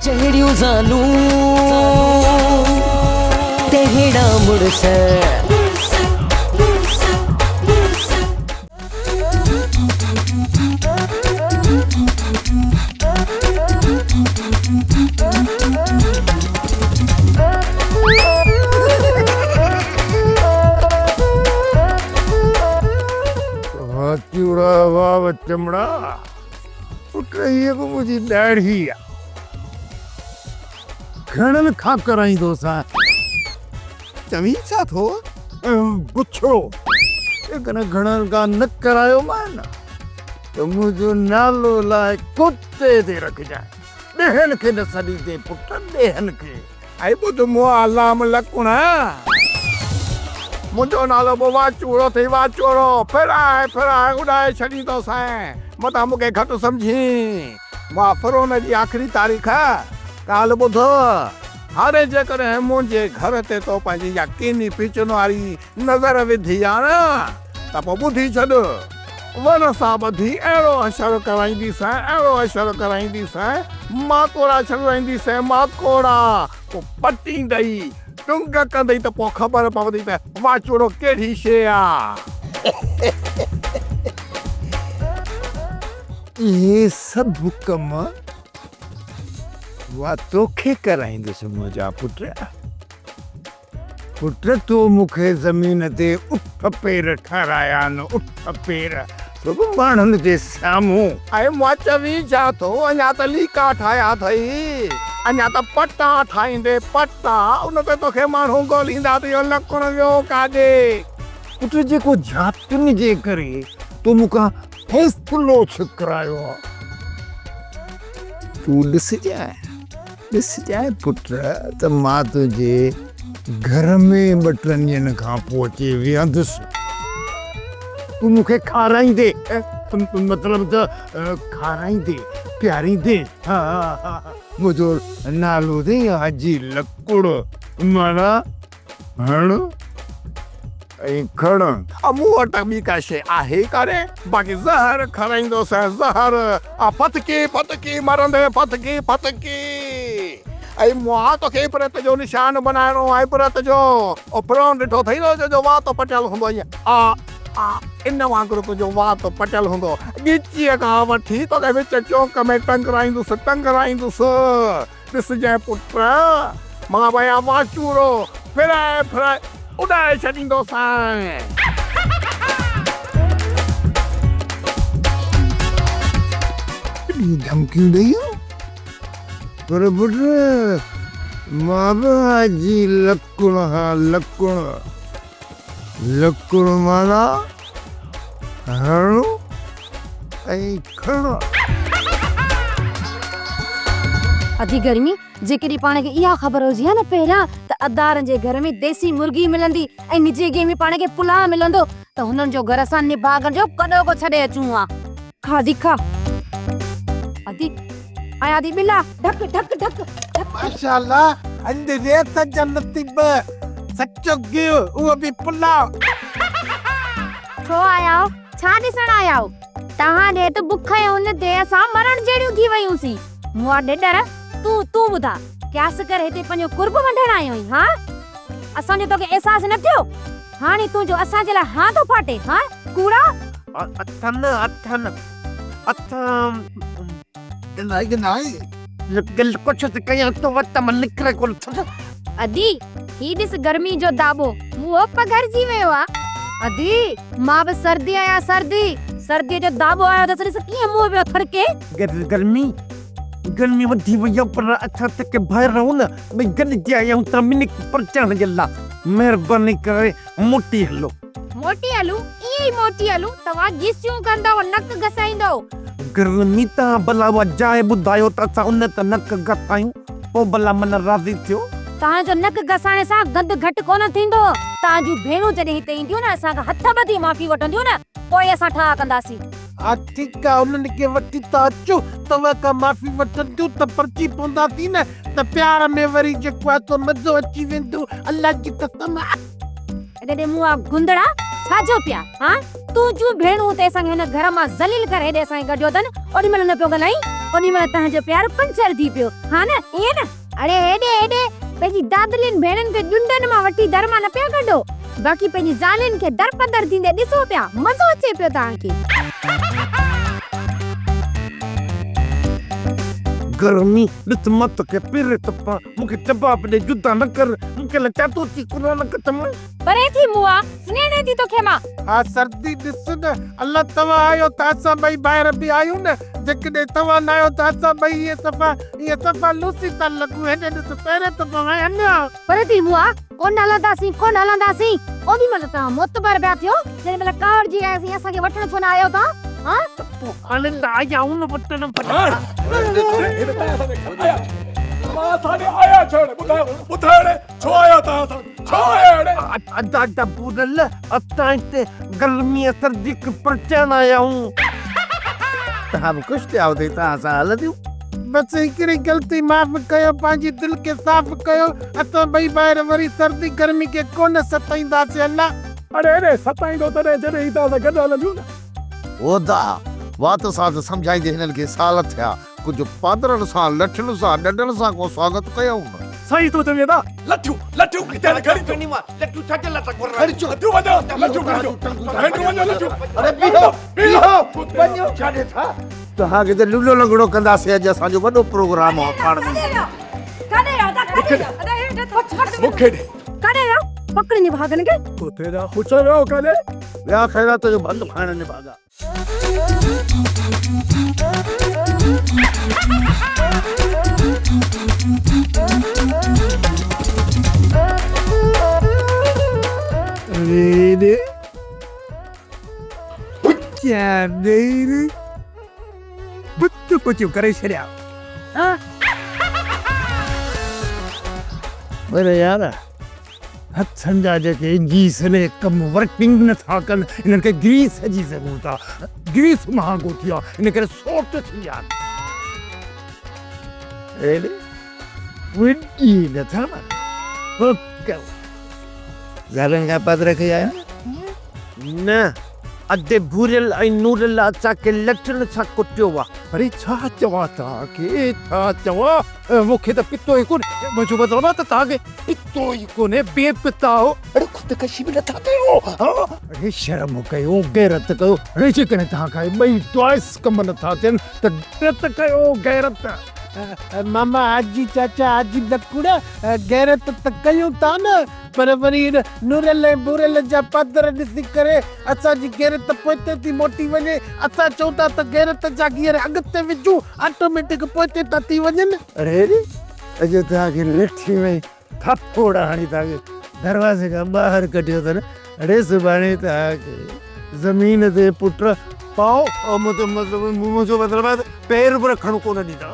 جهڙيون زالون تهڙا مڙس. واچوڙا واو چمڙا. پٽ هيء به منهنجي ڏاڙهي آ. گهڻن کان ڪرائيندوسانء. چوين ڇا ٿو؟ بڇڙو، جيڪڏهن گهڻن کان نه ڪرايومانء نه ته منهنجو نالو لاهي ڪتي تي رکجانء. ڏيهن کي نه سڏيندين پٽ، ڏيهن کي. ۽ ٻڌ مئا لام لڪڻ، منهنجو نالو به واچوڙو اٿئي، واچوڙو، ڦرائي ڦرائي اڏائي ڇڏيندوسانء، متان مون کي گهٽ سمجهين. مئا فرعون جي آخري تاريخ، ڳالهه ٻڌ، هاڻي جيڪڏهن منهنجي گهر تي تو پنهنجي اها ڪيني پيچن واري نظر وڌي آ نه، ته پوء ٻڌي ڇڏ. وڻ سان ٻڌي اهڙو حشر ڪرائينديسانء، اهڙو حشر ڪرائينديسانء، ماڪوڙا ڇڏرائينديسانء، ماڪوڙا! پوء پٽيندئي، ٽنگ ڪندئي ته پوء خبر پوندئي ته واچوڙو ڪهڙي شيء آ. اهي سڀ ڪم مان توکي ڪرائيندس منهنجا پٽ. پٽ تو مون کي زمين تي اٺ پير ٺهرايا آهن، اٺ پير، سو به ماڻهن جي سامهون. ۽ مان چوين ڇا ٿو، اڃا ته ليڪا ٺاهيا اٿئي، اڃا ته پٽا ٺاهيندين، پٽا، ان تي توکي ماڻهو ڳوليندا ته اهو لڪڻ ويو ڪاڏي. پٽ جيڪو جاتين جي ڪري تو مون کان فيصلو ڇڪرايو آهي، تون ڏسجانء. ڏسجانء پٽ ته مان تنهنجي گهر ۾ ٻه ٽن ڏينهن کان پوء اچي ويهندس. تون مون کي کارائيندين، مطلب ته کارائيندين، پياريندين. منهنجو نالو اٿئي حاجي لڪڙ، معنيٰ هڻ ۽ کڻ. مون وٽ ٻي ڪا شيء آهي ئي ڪانهي، باقي زهر کارائيندوسانء، زهر. آ ڦٿڪي ڦٿڪي مرندين، ڦٿڪي ڦٿڪي. ۽ مئا توکي عبرت جو نشان بنائڻو آ، عبرت جو. او فرعون ڏٺو اٿئي نه جو وات پٽيل هوندو ائين آ آ ان وانگر تنهنجو وات پٽيل هوندو. ڳچيء کان وٺي توکي وچ چونڪ ۾ ٽنگرائيندس، ٽنگرائيندس. ڏسجانء پٽ، مان ويا واچوڙو ڦرائي ڦرائي اڏائي ڇڏيندوسانء. ايڏيون ڌمڪيون ڏئي ها. پر پٽ، مان به حاجي لڪڻ ها، لڪڻ. لڪڻ معنيٰ هڻڻ ۽ کڻڻ. ادي گرمي، جيڪڏهن پاڻ کي اها خبر هجي ها نه پهريان ته ادارن جي گهر ۾ ديسي مرغي ملندي ۽ نجي گيهه ۾ پاڻ کي پلاء ملندو ته هنن جو گهر اسان نڀاڳن جو ڪڏهوڪو ڇڏي اچون ها. کا ادي کا. ادي آيا ادي ٻلا ڍڪ ڍڪ ڍڪ ڍڪ. ماشاءالله اڄ ريس جا نصيب سچو گيهه اهو به پلاء. ڇو آيا آهيو؟ ڇا ڏسڻ آيا آهيو؟ توهان ڏي ته بک ۽ ان ديهه سان مرڻ جهڙيون ٿي ويون سين. مئا ڏيڏر، تون تون ٻڌاء، قياس ڪري هتي پنهنجو قرب ونڊڻ آيو آهين، هان؟ اسان جو توکي احساس نه ٿيو؟ هاڻي تنهنجو اسان جي لاء هان ٿو ڦاٽي، هان؟ ڪوڙا! اٿن، اٿن، اٿن. ڳالهائي ڳالهائي گل ڪوشش ڪيان ٿو وات مان نڪري ڪونه ٿو. ادي هي ڏس گرمي جو داٻو منهن پگهرجي ويو آ. ادي مان به سردي آهيان سردي. سردي جو داٻو آيو اٿس ڏس ڪيئن منهن پيو ٿڙڪي. گرمي گرمي وڌي وئي آ پر اسان ته ڪي ڀائر آهيون نه ٻئي گڏجي آيا آهيون توهان ٻنهي کي پرچائڻ جي لاء مهرباني ڪري موٽي هلو. موٽي هلون ائين ئي موٽي هلون توهان گيسيون ڪندؤ نڪ گسائيندؤ. گرمي توهان ڀلا اها جاء ٻڌايو ته اسان ان تي نڪ گسايون پوء ڀلا من راضي ٿيو. توهان جو نڪ گسائڻ سان گند گهٽ ڪونه ٿيندو. توهان جون ڀيڻون جڏهن هتي اينديون نه اسان کان هٿ ٻڌي معافي وٺنديون نه پوء اسان ٺاهه ڪنداسين. ها ٺيڪ آ انهن کي وٺي ٿا اچو توهان کان معافي وٺنديون ته پرچي پونداسين نه ته پيار ۾ وري جيڪو آ سو مزو اچي ويندو الله جي قسم. اڏي ڏي مون آ گندڙا ڇا جو پيا ها تون جون ڀيڻون اتي اسان کي هن گهر مان ذليل ڪري هيڏي اسان کي ڪڍيو اٿن اوڏي مهل نه پيو ڳالهائين. اوڏي مهل توهان جو پيار پنچر ٿي پيو. ها نه، ائين نه؟ اڙي هيڏي هيڏي، پنهنجي دادلين ڀيڻن کي ڄنڊن مان وٺي در مان نه پيا ڪڍو، باقي پنهنجي زالين کي درپدر ٿيندي ڏسو پيا، مزو اچي پيو توهان کي. گرمي، ڏس مان توکي پيري ٿو پوان، مون کي جواب ڏي، جدا نه ڪر، مون کي الائي ڇا ٿو اچي قرآن قسم. پري ٿي مئا، سنيڻي ٿي توکي مان. ها سردي ڏس نه، الله توهان آهيو ته اسان ٻئي ڀائر به آهيون نه، جيڪڏهن توهان نه آهيو ته اسان ٻئي ائين صفا ائين صفا لوسي ٿا لڳون، هيڏي ڏس پيرين ٿو پوين اڃا. پري ٿي مئا، ڪونه هلنداسين، ڪونه هلنداسين. اوڏي مهل توهان معتبر پيا ٿيو، جيڏي مهل ڪاوڙجي آياسين اسان کي وٺڻ ڇو نه آيو توهان، ها؟ ته پوء هاڻي ته آيا آهيون نه وٺڻ ڀلا. ڇو آيا اڙي؟ ادا ڊبورل، اسان هتي گرمي ۽ سردي کي پرچائڻ آيا آهيون. توهان به خوش ٿيا هوندي توهان سان هلنديون. بس هڪڙي غلطي معاف ڪيو، پنهنجي دل کي صاف ڪيو، اسان ٻئي ڀائر وري سردي گرمي کي ڪونه ستائينداسين الله. اڙي اڙي ستائيندو تڏهن جڏهن هي توهان سان گڏ هلنديون نه. ادا، وات سان ته سمجهائيندي هنن کي سال ٿيا. ڪجهه پادرن سان، لٺين سان، ڏنڊن سان ڪو سواگت ڪيائون نه. سائين ٿو چوين ته لٺيون، لٺيون ڪٿي آهن کڻي اچو. لٺيون ڇا جي لاء ٿا گهرن؟ کڻي اچو. لٺيون وڃو، لٺيون کڻي اچو. لٺيون وڃو، لٺيون. اڙي بيهو، بيهو، وڃو ڇاڏي ٿا. توهان کي ته لولو لنگڙو ڪنداسين اڄ اسان جو وڏو پروگرام آهي پاڻ ۾. ڪاڏي ويا؟ ڪاڏي ويا؟ ادا ڪاڏي ويا؟ ادا هيٺ وٺ وٺ. مون کي ڏي. ڪاڏي ويا؟ پڪڙين نڀاڳن کي. ڪتي جا خوچ ويو ڪاڏي؟ ويا خيرات جو ڀنگ کائڻ نڀاڳا. ڪري ڇڏيا. پر يار هٿن جا جيڪي گيس ۾ ڪم ورڪنگ نه ٿا ڪن انهن کي گريس جي ضرورت آ گريس مهانگو ٿي ويو آ ان ڪري سوٽ ٿي ويا آهن وڏي نه ٿا زالن کان پد رکي آيو نه ادي ڀوريل ۽ نورل اسان کي لٺين سان ڪٽيو آ. اڙي ڇا چوان توهان کي ڇا چوان مون کي ته پتو ئي ڪونهي منهنجو مطلب آ ته توهان کي پتو ئي ڪونهي بي پتا آهو. اڙي خودڪشي به نٿا ڪيو ها. اڙي شرم ڪيو غيرت ڪيو اڙي جيڪڏهن توهان کان اهي ٻئي ٽوائس ڪم نٿا ٿين ته غيرت ڪيو غيرت. ماما حاجي چاچا حاجي لڪڙ غيرت ته ڪيون ٿا نه پر وري هن نورل ۽ ڀورل جا پادر ڏسي ڪري اسان جي غيرت پوئتي ٿي موٽي وڃي. اسان چئون ٿا ته غيرت جا گيئر اڳتي وجهون آٽوميٽڪ پوئتي ٿا ٿي وڃن. اڙي اڄ توهان کي لٺي ۾ ٿاڦوڙ هڻي توهان کي دروازي کان ٻاهر ڪڍيو اٿن. اڙي سڀاڻي توهان کي زمين تي پٽ پاء منهنجو مطلب آهي ته پير به رکڻ ڪونه ڏيندا.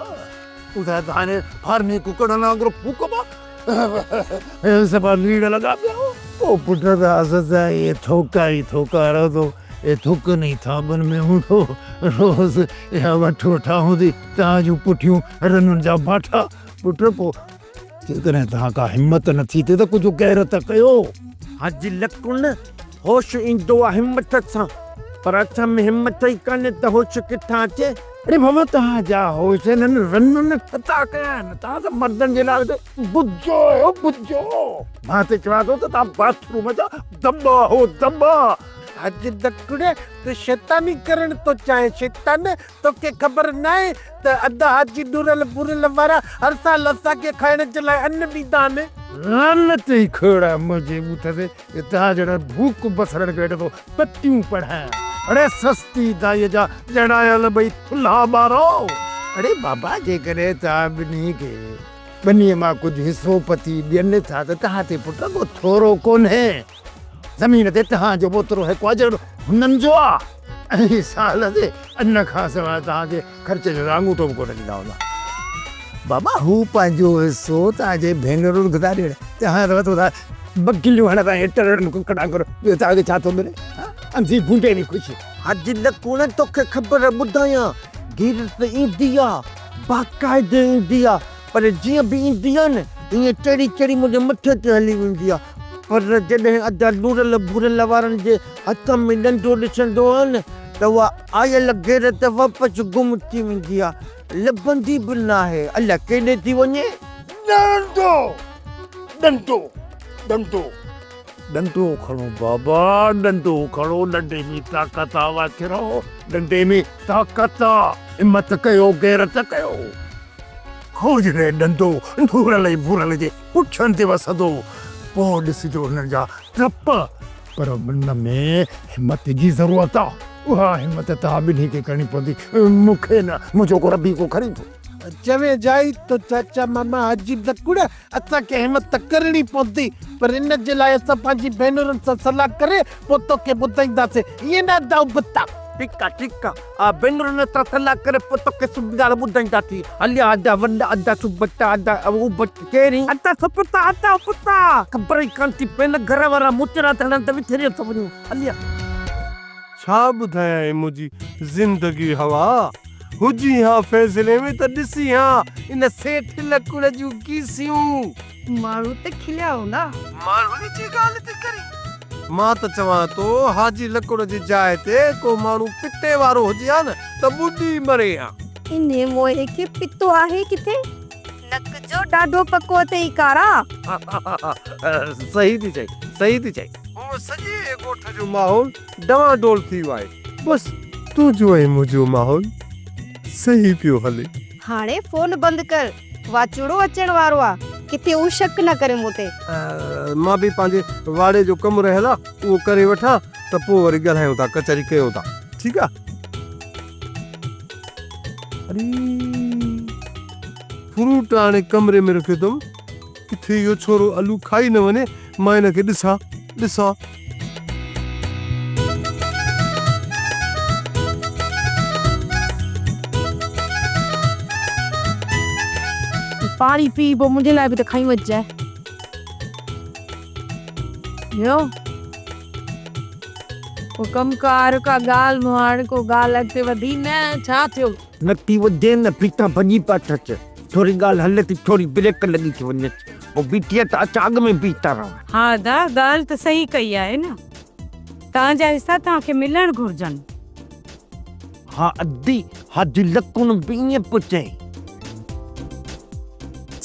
ٻڌاء ته هاڻي فارمي ڪڪڙن وانگر ڦوڪبا ۽ صفا ليڙ لڳا پيا هو. پوء پٽ ته حضرت اهي ٿوڪا ئي ٿوڪا رهندو، اهي ٿوڪن ئي ٿاٻن ۾ هوندو، روز اها وٺ وٺان هوندي، توهان جون پٺيون رنن جا ماٺا. پٽ پوء جيڪڏهن توهان ڪا همت نه ٿي ٿئي ته ڪجهه غيرت ڪيو. حاجي لڪڻ، هوش ايندو آ همت سان، پر اسان ۾ همت ئي ڪانهي ته هوش ڪٿان اچي؟ اڙي بابا توهان جا هوش انهن رنن خطا ڪيا آهن، توهان ته مردن جي لاء بجو آهيو بجو. مان ته چوان ٿو ته توهان باٿ روم جا دٻا آهو دٻا. حاجي لڪڻ، تون شيطاني ڪرڻ ٿو چاهين، شيطان! توکي خبر ناهي ته ادا حاجي ڏورل ڀورل وارا هر سال اسان کي کائڻ جي لاء ان ڏيندا آهن. لعنت ئي کوڙ آهي منهنجي ٻوٿ تي جو توهان جهڙن ڀوڪ بصرن کي ويٺو ٿو پتيون پڙهايان. اڙي سستي دائيء جا ڄڻايل ٻئي ٿلها ٻارو. اڙي بابا جيڪڏهن توهان ٻنهي کي ٻنيء مان ڪجهه حصو پتي ڏين ٿا ته توهان تي پٽ ڪو ٿورو ڪونهي. زمين تي توهان جو به اوترو حق آهي جهڙو هنن جو آهي. ۽ سال تي ان کان سواء توهان کي خرچ جو ته آڱوٺو به ڪونه ڏيندا هوندا. بابا هو پنهنجو حصو توهان جي ڀينرن کي ٿا ڏين. توهان ته وتو ٿا بگليون هڻندا ۽ ٽرڙن ڪڪڙن وانگر ٻيو توهان کي ڇا ٿو ملي؟ ها انڌي ڀونڊي ۾ خوشي. حاجي نه ڪونه توکي خبر ٻڌايان غيرت ايندي آ باقاعدي ايندي آ پر جيئن به ايندي آ نه ايئن چڙهي چڙهي منهنجي مٿي تي هلي ويندي آ پر جڏهن ادا نورل ڀورل وارن جي هٿ ۾ ڏنڊو ڏسندو آ نه ته اها آيل غيرت واپس گم ٿي ويندي آ. لڀندي به ناهي، الائي ڪيڏي ٿي وڃي. ڏنڊو! ڏنڊو! ڏنڊو! ڏنڊو کڻو بابا، ڏنڊو کڻو، ڏنڊي ۾ طاقت آ واڇرو، ڏنڊي ۾ طاقت آ، همت ڪيو، غيرت ڪيو. کوجري ڏنڊو نورل ۽ ڀورل جي پڇن تي وسندو، پوء ڏسجو هنن جا ٽپ. پر ان ۾ همت جي ضرورت آ، اها همت توهان ٻنهي کي ڪرڻي پوندي، مون کي نه، منهنجو ڪو ربي ڪو کڻي ٿو. چوين جائي ٿو چاچا ماما حاجي زڪوڙ، اسان کي همت ته ڪرڻي پوندي، پر ان جي لاء اسان پنهنجي ڀينرن سان صلاح ڪري پوء توکي ٻڌائينداسين، ائين نه ادا ابتا؟ ٺيڪ آ، ٺيڪ آ، آ ڀينرن سان صلاح ڪري پوء توکي سڀ ڳالهه ٻڌائينداسين. هليا ادا وڏا، ادا سبتا، ادا ابتا، ڪهڙي؟ ادا سبتا، ادا ابتا، خبر ئي ڪانه ٿي پئي نه گهر وارا موچڙا ٿا هڻن ته وڇري ٿو وڃون، هليا. ڇا ٻڌايانء منهنجي زندگي هوا، هجين ها فيصلي ۾ ته ڏسين ها ان سيٺ لڪڙ جون ڪيسيون. ماڻهو ته کليا هوندا. ماڻهن جي ڳالهه ٿي ڪرين. مان ته چوان ٿو حاجي لڪڙ جي جاء تي ڪو ماڻهو پتي وارو هجي ها نه ته ٻڏي مري ها. انهي موهي کي پتو آهي ڪٿي؟ نڪ جو ڏاڍو پڪو اٿئي ڪارا. صحيح ٿي چئين، صحيح ٿي چئين. هونء سڄي ڳوٺ جو ماحول ڊوانڊول ٿي ويو آهي. بس تنهنجو ۽ منهنجو ماحول صحيح پيو هلي. هاڻي فون بند ڪر، واچوڙو اچڻ وارو آ، ڪٿي هو شڪ نه ڪري مون تي. مان به پنهنجي واڙي جو ڪم رهيل آ، اهو ڪري وٺان ته پوء وري ڳالهايون ٿا، ڪچهري ڪيون ٿا. ٺيڪ آ. اڙي فروٽ آڻي ڪمري ۾ رکيو اٿم، ڪٿي اهو ڇورو الو کائي نه وڃي، مان هن کي ڏسان، ڏسان. پاڻي پي پوء منهنجي لاء به ته کڻي وٺجانء. ٻيو ڪو ڪم ڪار ڪا ڳالهه مهاڙ ڪو ڳالهه اڳتي وڌي نه ڇا ٿيو؟ نه ٿي وڌي نه ڦيٿا ڀڄي پيا اٿس. ٿوري ڳالهه هلي ٿي ٿوري بريڪ لڳي ٿي وڃيس. پوء بيٺي ته اسان اڳ ۾ بيهي ٿا رهون. ها ادا ڳالهه ته صحيح ڪئي آهي نه. توهان جا حصا توهان کي ملڻ گهرجن. ها ادي، حاجي لڪڻ به ائين پيو چئي.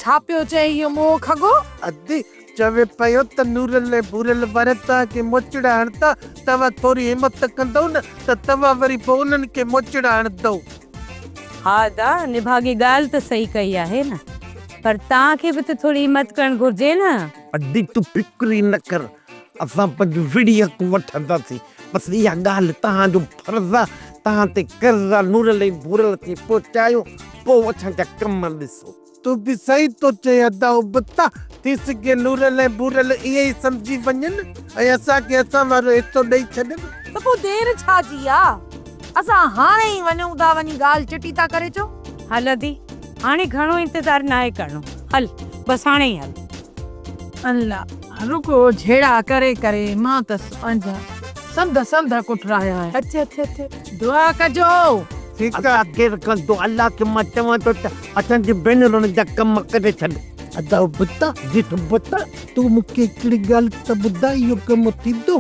ڇا پيو چئي اهو موهه کڳو؟ ادي، چوي پيو ته نورل ۽ ڀورل وارا توهان کي موچڙا هڻندا، توهان ٿوري همت ڪندؤ نه ته توهان وري پوء انهن کي موچڙا هڻندؤ. ها ادا، نڀاڳي ڳالهه ته صحيح ڪئي آهي نه، پر توهان کي به ته ٿوري همت ڪرڻ گهرجي نه. ادي تون فڪر ئي نه ڪر، اسان پنهنجو وڙهي حق وٺنداسين. بس اها ڳالهه توهان جو فرض آ، توهان تي قرض آ، نورل ۽ ڀورل کي پهچايو، پوء اسان جا ڪم ڏسو. تون به صحيح ٿو چئين ادا ابتا، ٿي سگهي نورل ۽ ڀورل ائين ئي سمجهي وڃن ۽ اسان کي اسان وارو حصو ڏئي ڇڏن. ته پوء دير ڇا جي آ، اسان هاڻي ئي وڃون ٿا، وڃي ڳالهه چٽي ٿا ڪري اچون. هل ادي، هاڻي گهڻو انتظار ناهي ڪرڻو، هل بس هاڻي ئي هل. الله رڳو جهيڙا ڪري ڪري مان ته پنهنجا سنڌ سنڌ ڪٺرايا آهن. اچ اچ اچ دعا ڪجو. ٺيڪ آ. الله خير ڪندو. الله کي مان چوان ٿو ته اسان جي ڀينرن جا ڪم ڪري ڇڏ. ادا ابتا. جي ابتا. تون مون کي هڪڙي ڳالهه ته ٻڌاء اهو ڪم ٿيندو؟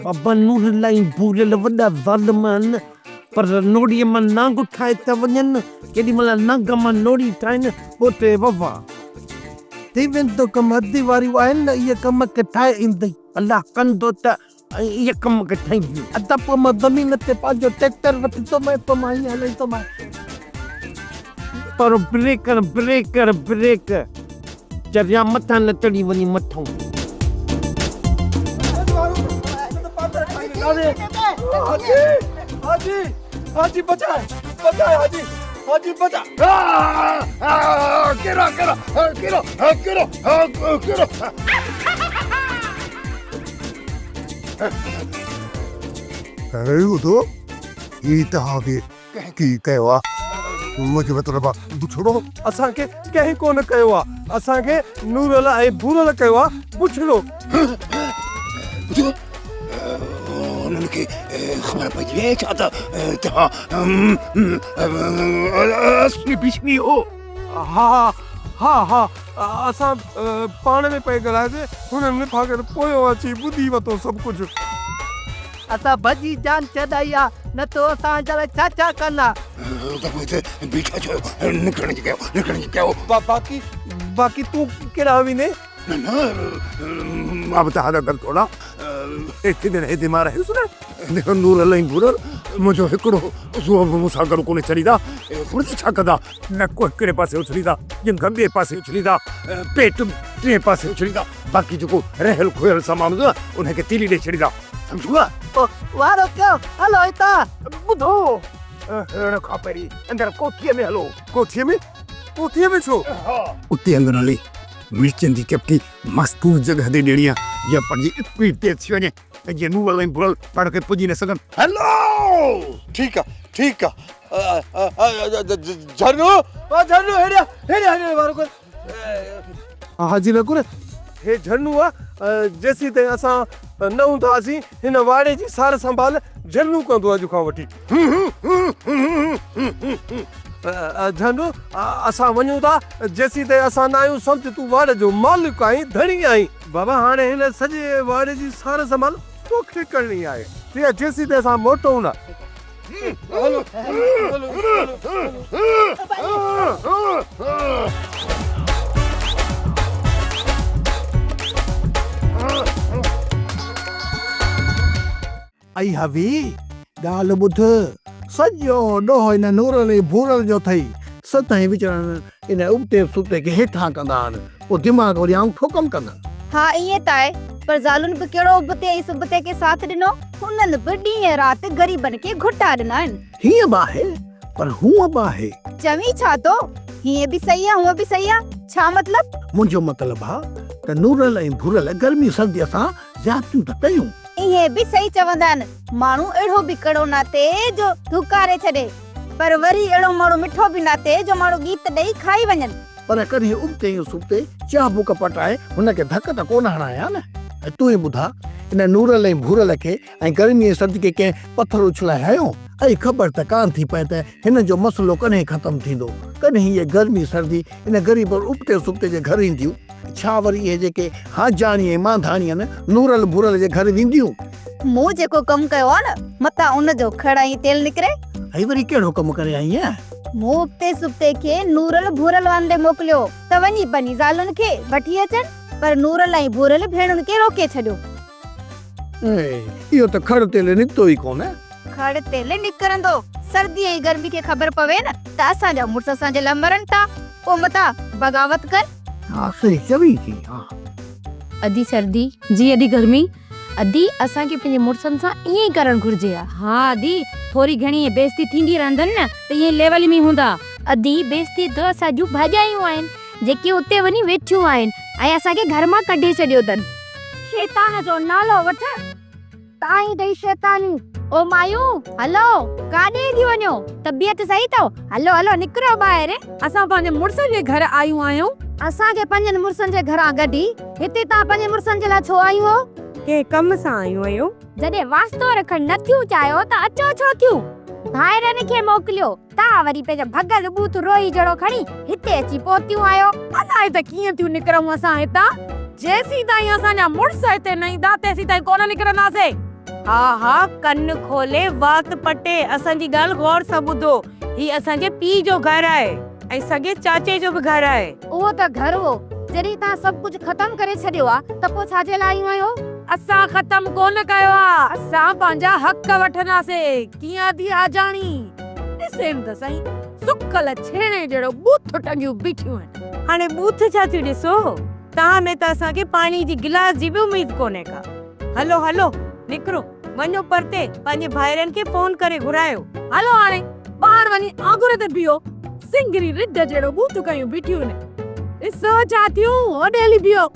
بابا نورل ۽ ڀورل وڏا ظالم آهن پر نوڙيء مان نانگ ٺاهي ٿا وڃن، ڪيڏي مهل نانگ مان نوڙي ٺاهين پوء ته وفا. ٿي ويندو ڪم ادي واريون آهن نه اهي ڪم کي ٺاهي ايندئي. الله ڪندو ته اهي ڪم کي ٺاهينديون. ادا پوء مان زمين تي پنهنجو ٽريڪٽر وٺندومانء پوء مان ائين هلائيندومانء. پر بريڪ بريڪ بريڪ چريا مٿان نه چڙهي وڃي مٿئون. حاجي حاجي حاجي بچاء بچاء حاجي حاجي بچاء ڪيرا ڪيرا ڪيرا ڪيرا ڪيرا اڙي ٻڌو هي توهان کي ڪنهن ڪي ڪيو آ؟ منهنجو مطلب آ بڇڙو. اسان کي ڪنهن ڪونه ڪيو آ، اسان کي نورل ۽ ڀورل ڪيو آ بڇڙو. ٻڌو انهن کي خبر پئجي وئي ڇا ته توهان اسمي بشمي هو؟ ها ها ها اسان پاڻ ۾ پئي ڳالهايوسين، هنن نفاقن پويان اچي ٻڌي ورتو سڀ ڪجهه. اسان ڀڄي جان ڇڏائي آ. نه ته اسان جا لاء ڇا ڇا ڪندا. ته پوء هتي بيٺا ڇو آهيو؟ نڪرڻ جي ڪيو، نڪرڻ جي ڪيو. باقي باقي تون ڪيڏانهن ويندين؟ نه نه مان به توهان سان گڏ ٿو هلان. ايتري دير هتي مان رهيس نه، نورل ۽ ڀورل منهنجو هڪڙو عضوو به مون سان گڏ ڪونه ڇڏيندا. خبر اٿئي ڇا ڪندا؟ نڪ هڪڙي پاسي اڇليندا، ڄنگهه ٻئي پاسي اڇليندا، پيٽ ٽئين پاسي اڇليندا، باقي جيڪو رهيل کوهيل سامان هوندو نه، ان کي تيلي ڏئي ڇڏيندا. سمجهو نه؟ وارو ڪيو، هلو هتان. ٻڌو، هلڻ کان پهرين اندر ڪوٺيء ۾ هلو. ڪوٺيء ۾؟ ڪوٺيء ۾ ڇو؟ اتي اندر هلي مرچن جي چپٽي مستور جڳهه تي ڏيڻي آهي، جيئن پنهنجي اسپيڊ تيز ٿي وڃي ۽ جيئن نورل ۽ ڀورل پاڻ کي پڄي نه سگهن. هلو! ٺيڪ آ، ٺيڪ آ. جهرنو، او جهرنو هيڏي آ، هيڏي آ، هيڏي وارو ڪر. حاجي نڪور، هي جهرنو آ، جيسين تائين اسان نه هوندا هئاسين، هن واڙي جي سار سنڀال جهرنو ڪندو اڄ کان وٺي. جهرنو، اسان وڃون ٿا، جيسين تائين اسان نه آهيون، سمجهه تون واڙي جو مالڪ آهين، ڌڻي آهين. بابا، هاڻي هن سڄي واڙي جي سار سنڀال توکي ڪرڻي آهي. ٺيڪ آ، جيسين تائين اسان موٽون نه. اي حوي، ڳالهه ٻڌ، سڄو ڏوهه ان نورل ۽ ڀورل جو اٿئي. سدائين وچڙن ان ابتي سبتي کي هيٺان ڪندا آهن، پوء دماغ وري آڱوٺو ڪم ڪندن. ها ائين ته آهي، پر زالن به ڪهڙو ابتي ۽ سبتي کي ساٿ ڏنو؟ هنن به ڏينهن رات غريبن کي گهٽا ڏنا آهن. هيئن به آهي، پر هونء به آهي. چوين ڇا ٿو؟ هيئن به صحيح آ، هونء به صحيح آ، ڇا مطلب؟ منهنجو مطلب آ ته نورل ۽ ڀورل گرمي سرديء سان زيادتيون ته ڪيون. اهي به صحيح چوندا آهن، ماڻهو اهڙو به ڪڙو ناهي جو ڌوڪاري ڇڏي، پر وري اهڙو ماڻهو مٺو به ناهي جو ماڻهو ڳيت ڏئي کائي وڃن. پر ڪڏهن ابتي ۽ سبتي چابڪ پٽائي هن کي ڌڪ ته ڪونه هڻايا نه؟ ۽ تون ئي ٻڌاء، ان نورل ۽ ڀورل کي ۽ گرمي ۽ سرد کي ڪنهن پٿر اڇلائي هنيو؟ ۽ خبر ته ڪانه ٿي پئي ته هنن جو مسئلو ڪڏهن ختم ٿيندو؟ ڪڏهن هيء گرمي سردي ان غريب ابتي سبتي جي گهر اينديون؟ ڇا وري اهي جيڪي هانجاڻي ۽ مانڌاڻي آهن، نورل ڀورل جي گهر وينديون؟ مون جيڪو ڪم ڪيو آهي نه، متان ان جو کڙ ۽ تيل نڪري. هي وري ڪهڙو ڪم ڪري آئينء؟ مون ابتي سبتي کي نورل ڀورل وانگي موڪليو ته وڃي بني زالن کي وٺي اچن، پر نورل ۽ ڀورل ڀيڻن کي روڪي ڇڏيو. اهو ته کڙ تيل نڪتو ئي ڪونه. کڙ تيل نڪرندو، سردي ۽ گرمي کي خبر پوي نه ته اسان جا مڙس اسان جي لاء مرن ٿا، پوء متان بغاوت ڪن. ها صحيح چوين ٿي ها. ادي سردي، جي ادي گرمي. ادي اسان کي پنهنجي مڙسن سان ائين ئي ڪرڻ گهرجي ها. ها ادي ٿوري گهڻي بيعزتي ٿيندي رهندن نه ته ائين ليول ۾ هوندا. ادي بيعزتي ته اسان جون ڀاڄايون آهن جيڪي اتي وڃي ويٺيون آهن ۽ اسان کي گهر مان ڪڍي ڇڏيو اٿن. شيطان جو نالو وٺ تائين اٿئي شيطاني. او مايون هلو ڪاڏي ٿي وڃو طبيعت صحيح اٿو هلو هلو نڪرو ٻاهر. اسان پنهنجي مڙسن جي گهر آيون آهيون. اسان کي پنهنجن مڙسن جي گهران ڪڍي هتي توهان پنهنجي مڙسن جي لاء ڇو آيون آهيو؟ ڪنهن ڪم سان آيون آهيون. جڏهن واسطو رکڻ نه ٿيون چاهيو ته اچو ڇو ٿيون؟ ڀائرن کي موڪليو، توهان وري پنهنجو ڀڳل ٻوٿ روهي جهڙو کڻي هتي اچي پهتيون آهيو. الائي ته ڪيئن ٿيون نڪرون اسان هتان، جيسين تائين اسان جا مڙس هتي نه ايندا تيسين تائين ڪونه نڪرنداسين. ها ها ڪن کولي وات پٽي اسان جي ڳالهه غور سان ٻڌو، هي اسان جي پيء جو گهر آهي ۽ سڳي چاچي جو به گهر آهي. اهو ته گهر هو، جڏهن توهان سڀ ڪجهه ختم ڪري ڇڏيو آ ته پوء ڇا جي لاء آيون آهيو؟ اسان ختم ڪونه ڪيو آ، اسان پنهنجا حق وٺنداسين. ڪيئن ادي آجاڻي، ڏسين ته سهين، سڪل ڇيڻي جهڙو ٻوٿ ٽنگيون بيٺيون آهن. هاڻي ٻوٿ ڇا ٿيون ڏسو، توهان ۾ ته اسان کي پاڻي جي گلاس جي به اميد ڪونهي ڪا. هلو هلو نڪرو وڃو پرتي پنهنجي ڀائرن کي فون ڪري گهرايو. هلو هاڻي ٻاهر وڃي آڱر تي بيهو، سنگري رڍ جهڙو ٻوٿ ڪيون بيٺيون آهن. ڏسو ڇا ٿيون، هوڏي هلي بيهو.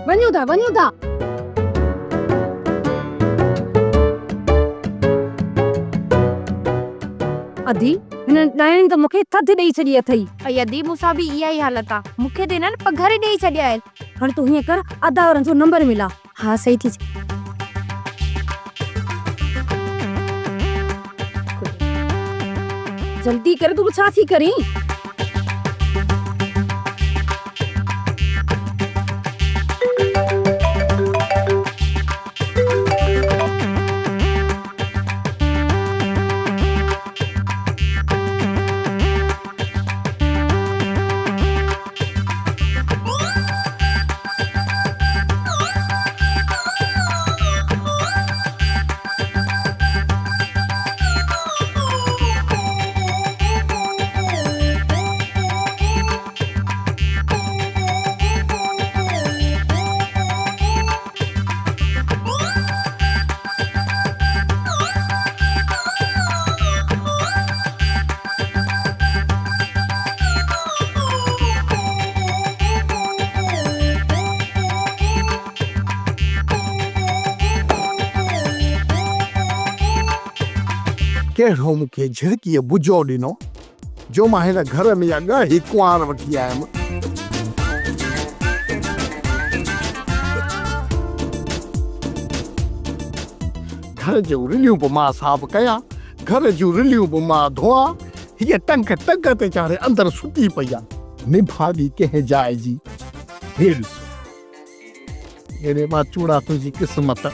وڃون ٿا وڃون ٿا. ادي هنن ڏائڻين ته مون کي ٿڌ ڏئي ڇڏي اٿئي. اي ادي مون سان به اها ئي حالت آ، مون کي ته هنن پگهر ڏئي ڇڏيا آهن. هاڻي تون هيئن ڪر ادا وارن جو نمبر ملا. ها صحيح ٿي چئين. جلدي ڪر تون ڇا ٿي ڪرين. ڪهڙو مون کي جهرڪيء بجو ڏنو، جو مان هن گهر ۾ اها ڳاڙهي ڪنوار وٺي آيم. گهر جون رليون به مان صاف ڪيان، گهر جون رليون به مان ڌوئان، هيء ٽنگ ٽنگ تي چاڙهي اندر ستي پئي آ. نڀاڳي ڪنهن جاء جي، هي ڏس. اڙي ٻاچوڙا تنهنجي قسمت.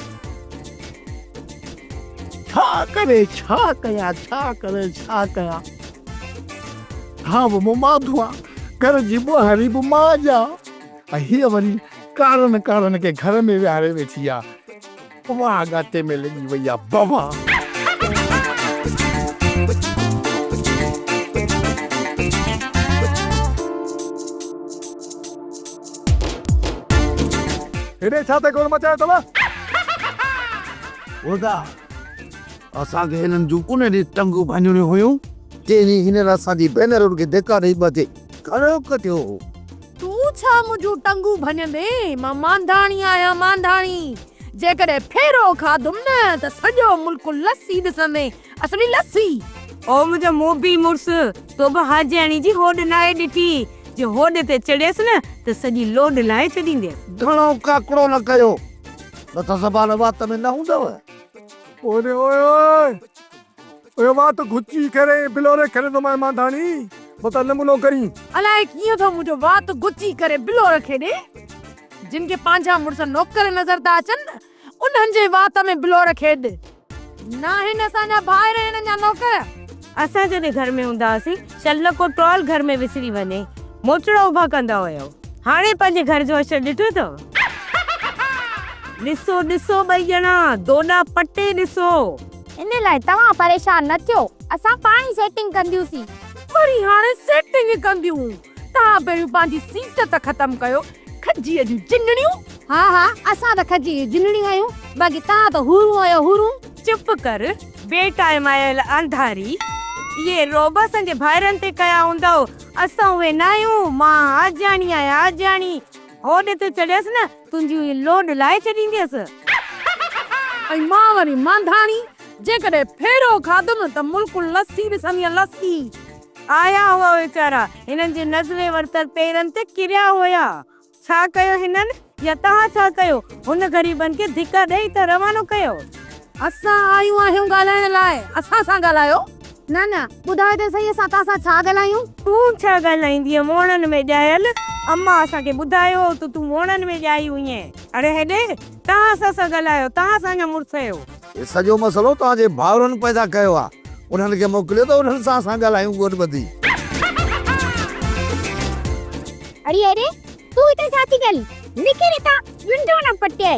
ڇا ڪري ڇا ڪيان ڇا ڪري ڇا ڪيان. ٿانء به مون مان ڌوئان، گهر جي ٻهاري به مان ڏيان ۽ هيء وري ڪارن ڪارن کي گهر ۾ ويهاري ويٺي آ. واهه ڳاٽي ۾ لڳي وئي آ بابا. هيڏي ڇا تي گوڙ مچايو اٿو؟ هودا، اسان کي هنن جون ان ڏينهن ٽنگون ڀڃڻيون هيون، جنهن ڏينهن هنن اسان جي ڀينرن کي ڌڪا ڏئي ٻڌي گهرو ڪڍيو هو. تون ڇا منهنجون ٽنگون ڀڃندين؟ مان مانڌاڻي آهيان، مانڌاڻي. جيڪڏهن ڦيرو کاڌم نه ته سڄو ملڪ لسي ڏسندين، اصلي لسي. او منهنجا موڀي مڙس، تو به حاجياڻي جي هوڏ ناهي ڏٺي. جي هوڏ تي چڙهيس نه ته سڄي لوڏ لاهي ڇڏينديس. گهڻو ڪاڪڙو نه ڪيو، نه ته زبان وات ۾ نه هوندؤ. اوڙي اوئي اوئي اهو وات گهچي ڪري بلوري کيڏندومانء مانڌاڻي، متان نمونو ڪرين. الائي ڪيئن ٿو منهنجو وات گهچي ڪري بلور کيڏي. جن کي پنهنجا مڙس نوڪر نظر ٿا اچن نه، انهن جي وات ۾ بلور کيڏ. ناهن اسان جا ڀائر هنن جا نوڪر. اسان جڏهن گهر ۾ هوندا هئاسين، شل نه ڪو ٽوال گهر ۾ وسري وڃي، موچڙا اڀا ڪندا هيؤ. هاڻي پنهنجي گهر جو حشر ڏٺو اٿو؟ ڏسو ڏسو ٻئي ڄڻا، دوڏا پٽي ڏسو. ان لاء توهان پريشان نه ٿيو، اسان پاڻ ئي سيٽنگ ڪنديونسين. وري هاڻي سيٽنگ ڪنديون؟ توهان پهريون پنهنجي سيٽ ته ختم ڪيو، کجيء جون جنڙيون. ها ها اسان ته کجيء جون جنڙيون آهيون، باقي توهان ته حورون آهيو حورون. چپ ڪر، بي ٽائيم آيل انڌاري. اهي رعب اسان جي ڀائرن تي ڪيا هوندؤ، اسان اهي ناهيون، مان آجياڻي آهيان آجياڻي. هوڏ تي چڙهيس نه، تنهنجي اهي لوڏ لاهي ڇڏينديس. ۽ مان وري مانڌاڻي، جيڪڏهن ڦيرو کاڌم ته ملڪ لسي ڏسندينء لسي. آيا هئا ويچارا، هنن جي نزلي ورتل پيرن تي ڪريا هيا. ڇا ڪيو هنن يا توهان ڇا ڪيو؟ هن غريبن کي ڌڪا ڏئي ته روانو ڪيو. اسان آيون آهيون ڳالهائڻ لاء، اسان سان ڳالهايو. نه نه، ٻڌايو ته سهي اسان توهان سان ڇا ڳالهايون؟ تون ڇا ڳالهائيندينء موڻن ۾ ڄايل؟ امان اسان کي ٻڌايو هو ته تون موڻن ۾ ڄائي هئين. اڙي هيڏي، توهان اسان سان ڳالهايو، توهان اسان جا مڙس آهيو. هي سڄو مسئلو توهان جي ڀائرن پيدا ڪيو آهي. انهن کي موڪليو ته انهن سان اسان ڳالهايون ڳوڏ ٻڌي. اڙي اڙي، تون هتي ڇا ٿي ڪرين؟ نڪر هتان، ڏنڊو نه پٽيئي.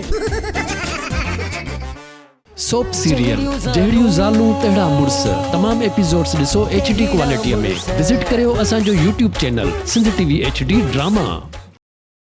سوپ سيريل جهڙيون زالون تهڙا مڙس تمام ايپيسوڊس ڏسو ايڇ ڊي ڪوالٽي ۾ وزٽ ڪريو اسان جو YouTube channel Sindh T V H D drama.